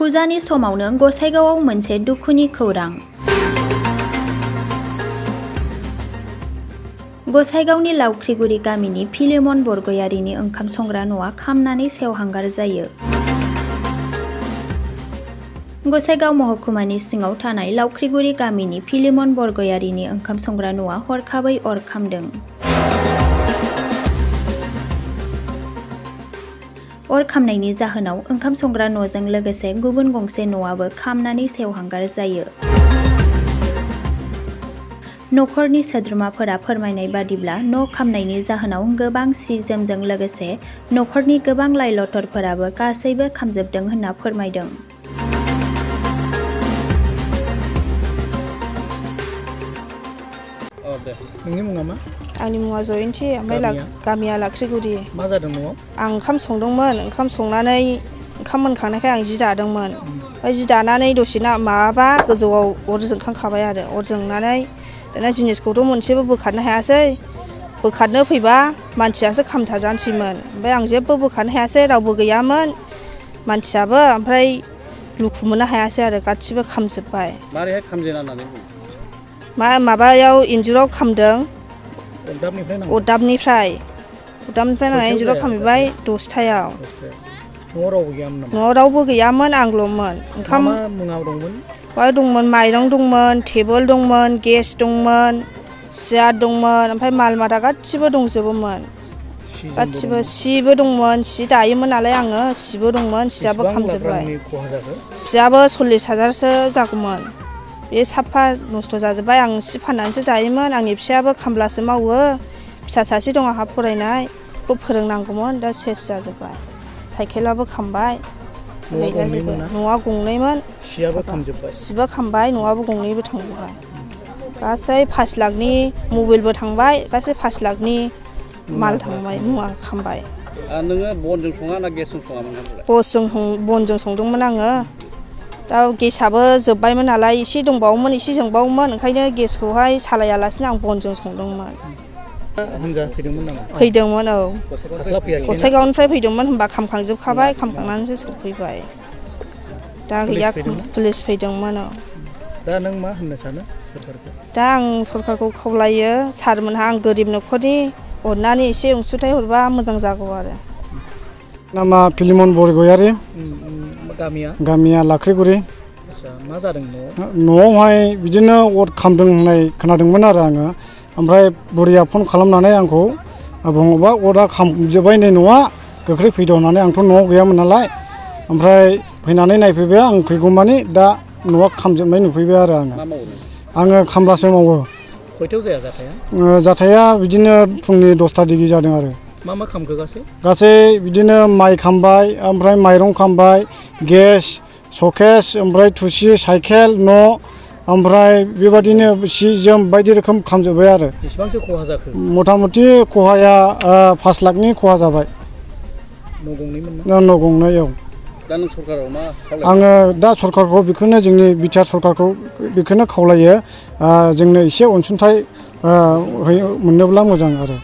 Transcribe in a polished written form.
फुजानि समावनो गसाइगावआव मोनसे दुखुनि खौरां। गसाइगावनि लावख्रिगुरि गामिनि फिलेमन बरगयारीनि ओंखाम संग्रा न'आ खामनानै सेवहांगार जायो। गसाइगाव महकुमानि सिङाव थानाय लावख्रिगुरि गामिनि फिलेमन बरगयारीनि ओंखाम संग्रा न'आ हरखाबै अर खामदों। अर खामनायनि जाहोनाव ओंखाम संग्रा न'जों लोगोसे गुबुन गंसे न'आबो खामनानै सेवहांगार जायो। नखरनि सोद्रोमाफोरा फोरमायनाय बादिब्ला न' खामनायनि जाहोनाव गोबां सि जोमजों लोगोसे नखरनि गोबां लाइ लथरफोराबो गासैबो खामजोबदों होनना फोरमायदों। नोंनि मुङा मा? आंनि मुङा जयन्ती, ओमफ्राय गामिया लाख्रिगुरि। मा जादों न'आव? आं ओंखाम संदोंमोन, ओंखाम संनानै ओंखाम मोनखांनायखाय आं जि दादोंमोन। ओमफ्राय जि दानानै दसेना माबाबा गोजौआव अर जोंखांखाबाय आरो। अर जोंनानै दाना जिनिसखौथ' मोनसेबो बोखारनो हायासै। बोखारनो फैबा मानसियासो खामथारजानोसैमोन। ओमफ्राय आं जेबो बोखारनो हायासै, रावबो गैयामोन मानसियाबो। ओमफ्राय लुखु मोननो हायासै आरो, गासिबो खामजोब्बाय। मारैहाय खामजेना होननानै बुङो? माबायाव इन्जुराव खामदों। अरदाबनिफ्राय नांनानै इन्जुराव खामहैबाय 10टायाव। न'आव रावबो गैयामोन नामा? न'आव रावबो गैयामोन, आंल'मोन। ओंखाम मा मुङाव दंमोन? दंमोन, माइरं दंमोन, टेबोल दंमोन, गेस दंमोन, सियार दंमोन, ओमफ्राय माल माथा गासिबो दंजोबोमोन। गासिबो सिबो दंमोन, सि दायोमोन नालाय आङो, सिबो दंमोन, सियाबो खामजोब्बाय। सियाबो 40,000सो जागौमोन। बे साफा नस्थ' जाजोब्बाय। आं सि फाननानैसो जायोमोन। आंनि फिसायाबो खामलासो मावो, फिसा सासे दं आंहा फरायनाय, बेखौ फोरोंनांगौमोन, दा सेस जाजोब्बाय। साइकेलाबो खामबाय। न'आ गंनैमोन, सिबो खामबाय, न'आबो गंनैबो थांजोब्बाय। गासै 5 लाखनि मबाइलबो थांबाय, गासै 5 लाखनि माल थांबाय, मुवा खामबाय। नोङो बनजों सङा ना गेसजों सङामोन? बनजों संदोंमोन आङो। दा गेसाबो जोब्बायमोन नालाय, एसे दंबावोमोन, एसे जोंबावोमोन, ओंखायनो गेसखौहाय सालायालासिनो आं बनजों संदोंमोन। हानजा फैदोंमोन नामा? फैदोंमोन, औ। गसाइगावनिफ्राय फैदोंमोन, होनबा खामखांजोबखाबाय, खामखांनानैसो सफैबाय। दा गैया, पुलिस फैदोंमोन। दा नों मा होननो सानो सरकारखौ? दा आं सरकारखौ खावलायो, सारमोनहा आं गोरिब न'खरनि, अननानै एसे अनसुंथाइ हरबा मोजां जागौ आरो। नामा फिलेमन बरगयारी। गामिया लाख्रिगुरि। मा जादों न'आव? न'आवहाय बिदिनो अर खामदों होननाय खोनादोंमोन आरो आङो। ओमफ्राय बुरैया फन खालामनानै आंखौ बुङोबा अरा खामजोब्बाय नै न'आ, गोख्रै फैदो होननानै। आंथ' न'आव गैयामोन नालाय। ओमफ्राय फैनानै नायफैबाय आं, फैगौमानि दा न'आ खामजोबनाय नुफैबाय आरो आङो। आङो खामलासो मावो। खयथायाव जाया जाथाया? जाथाया बिदिनो फुंनि 10टा दिगि जादों आरो। मा खामखो गासै? गासै बिदिनो माइ खामबाय, ओमफ्राय माइरं खामबाय, गेस, सकेस, ओमफ्राय थुसि, साइकेल, न', ओमफ्राय बेबादिनो सि जोम बायदि रोखोम खामजोब्बाय आरो। बेसेबांसो खहा जाखो? मथा मथि खहाया 5 लाखनि खहा जाबाय। न' गंनैमोन ना? न' गंनै, औ। दा नों सरकाराव मा खावलायो? आङो दा सरकारखौ बेखौनो, जोंनि बिटिआर सरकारखौ बेखौनो खावलायो, जोंनो एसे अनसुंथाइ मोनोब्ला मोजां आरो।